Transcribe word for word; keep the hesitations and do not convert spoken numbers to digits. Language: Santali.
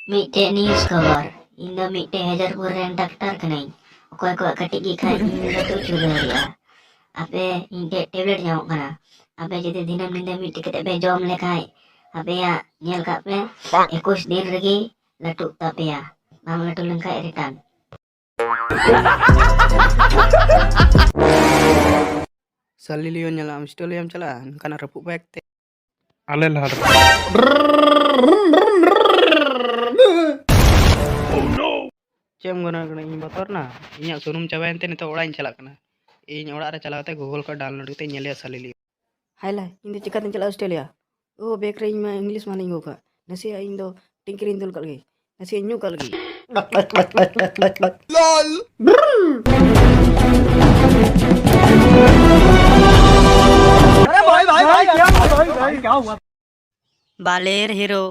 ᱢᱤᱫᱴᱮᱡ ᱱᱤᱭᱩᱡᱽ ᱠᱷᱚᱵᱚᱨ᱾ ᱤᱧ ᱫᱚ ᱢᱤᱫᱴᱮᱡ ᱦᱮᱡᱟᱨᱯᱩᱨ ᱨᱮᱱ ᱰᱟᱠᱛᱟᱨ ᱠᱟᱹᱱᱟᱹᱧ᱾ ᱚᱠᱚᱭ ᱠᱚᱣᱟᱜ ᱠᱟᱹᱴᱤᱡ ᱜᱮ ᱠᱷᱟᱡ ᱤᱧ ᱞᱟᱹᱴᱩ ᱦᱚᱪᱚ ᱫᱟᱲᱮᱭᱟᱜᱼᱟ᱾ ᱟᱯᱮ, ᱤᱧ ᱴᱷᱮᱡ ᱴᱮᱵᱞᱮᱴ ᱧᱟᱢᱚᱜ ᱠᱟᱱᱟ᱾ ᱟᱯᱮ ᱡᱩᱫᱤ ᱫᱤᱱᱟᱹᱢ ᱧᱤᱫᱟᱹ ᱢᱤᱫᱴᱮᱡ ᱠᱟᱛᱮ ᱯᱮ ᱡᱚᱢ ᱞᱮᱠᱷᱟᱡ, ᱟᱯᱮᱭᱟᱜ ᱧᱮᱞ ᱠᱟᱜ ᱯᱮ, ᱮᱠᱩᱥ ᱫᱤᱱ ᱨᱮᱜᱮ ᱞᱟᱹᱴᱩᱜ ᱛᱟᱯᱮᱭᱟ᱾ ᱵᱟᱝ ᱞᱟᱹᱴᱩ ᱞᱮᱱᱠᱷᱟᱡ ᱨᱤᱴᱟᱨᱱ᱾ ᱥᱟᱞᱤ ᱞᱤᱭᱳᱱ ᱧᱮᱞ ᱟᱢ ᱥᱴᱩᱰᱤᱭᱳᱢ ᱪᱟᱞᱟᱜᱼᱟ, ᱚᱱᱠᱟᱱᱟᱜ ᱨᱟᱹᱯᱩᱫ ᱵᱟᱭ ᱠᱟᱛᱮ᱾ ᱟᱞᱮ ᱞᱟᱦᱟ ᱨᱮ᱾ ᱪᱮᱫ ᱮᱢ ᱜᱚᱱᱚᱜ ᱠᱟᱱᱟ? ᱤᱧ ᱵᱚᱛᱚᱨ ᱱᱟ? ᱤᱧᱟᱹᱜ ᱥᱩᱱᱩᱢ ᱪᱟᱵᱟᱭᱮᱱ ᱛᱮ ᱱᱤᱛᱚᱜ ᱚᱲᱟᱜ ᱤᱧ ᱪᱟᱞᱟᱜ ᱠᱟᱱᱟ᱾ ᱤᱧ ᱚᱲᱟᱜ ᱨᱮ ᱪᱟᱞᱟᱣ ᱠᱟᱛᱮ ᱜᱩᱜᱚᱞ ᱠᱷᱚᱱ ᱰᱟᱣᱩᱱᱞᱳᱰ ᱠᱟᱛᱮ ᱤᱧ ᱧᱮᱞᱮᱭᱟ ᱥᱟᱞᱤ ᱞᱤᱭᱳᱱ᱾ ᱦᱟᱭ ᱞᱟ, ᱤᱧ ᱫᱚ ᱪᱤᱠᱟᱛᱮᱧ ᱪᱟᱞᱟᱜᱼᱟ ᱚᱥᱴᱨᱮᱞᱤᱭᱟ? ᱳ, ᱵᱮᱜᱽ ᱨᱮ ᱤᱧ ᱢᱟ ᱤᱝᱞᱤᱥ ᱢᱟᱞᱤᱧ ᱟᱹᱜᱩ ᱠᱟᱜ᱾ ᱱᱟᱥᱮᱭᱟᱜ ᱤᱧ ᱫᱚ ᱴᱤᱝᱠᱤ ᱨᱤᱧ ᱫᱩᱞ ᱠᱟᱜ ᱞᱮᱜᱮ᱾ ᱱᱟᱥᱮᱭᱟᱜ ᱧᱩ ᱠᱟᱜ ᱞᱮᱜᱮ᱾ ᱵᱟᱞᱮᱨ ᱦᱤᱨᱳ᱾